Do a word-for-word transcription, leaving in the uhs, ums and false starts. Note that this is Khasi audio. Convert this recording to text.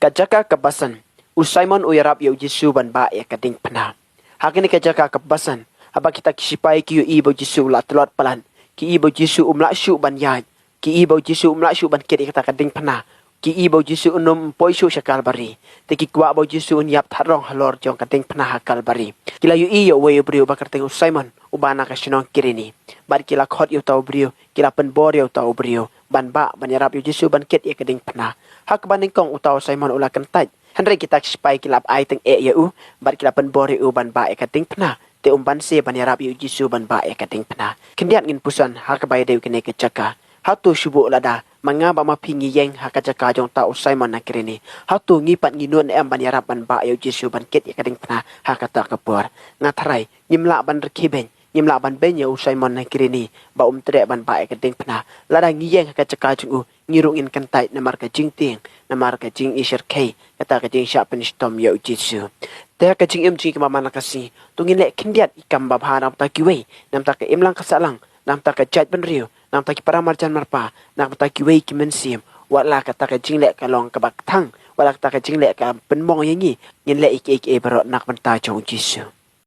Ka jaka kaba san, u Simon u ïarap ïa u Jisu ban bah ïa ka diengphna. Ha kane ka jaka kaba san, haba kita ki sipai ki ïohi ba u Jisu u la tlot palat, ki i ba u Jisu um lah shuh ban ïaid, ki i ba u Jisu um lah shuh ban kit ïa kata ka diengphna, ki i ba u Jisu un ym poi shuh sha Kalbari, te ki kwah ba u Jisu un ïap thadrang halor jong ka diengphna ha Kalbari. Ki la ïohi ïa uwei u briew ba kyrteng u Simon, uba na ka shnong Kirene. Bad ki la khot ïa uta u briew, ki la pynbor ïa uta u briew ban bah, ban ïarap ïa u Jisu ban kit ïa ka diengphna. Ha kaba nyngkong uta u Simon u la kyntait, hynrei kita ki sipai ki la ap ai tyngeh ïa u, bad ki la pynbor ïa u ban bah ïa ka diengphna, te um banse ban ïarap ïa u Jisu ban bah ïa ka diengphna. Khyndiat ngin puson ha kaba ïadei kane ka jaka. Hato shu buh lada ma nga bad ma phi ngi ïeng ha ka jaka jong uta u Simon na Kirene, hato ngi pat ngi nud ne em ban ïarap ban bah ïa u Jisu ban kit ïa ka diengphna ha kata ka por? Nga tharai ngim lah ban rkhie beiñ, ngim lah ban beiñ ïa u Simon na Kirene ba um treh ban bah ïa ka diengphna. Lada ngi ïeng ha ka jaka jong u, ngi ruh ngin kyntait namar ka jingtieng, namar ka jingïashyrkhei, kata ka jingshah pynshitom ïa u Jisu. Te ha ka jingim jong ngi kumba man la ka sngi, to ngin leh khyndiat ïa ka kam babha na ka bynta kiwei, na ka bynta ka imlang ka sahlang, na ka bynta ka jaitbynriew, na ka bynta ki para marjan marpa, na ka bynta kiwei ki mynsiem. Wat la kata ka jingleh ka long kaba kthang, wat la kata ka jingleh ka pynmong ïa ngi, ngin leh ïa kiei kiei baroh na ka bynta jong u Jisu.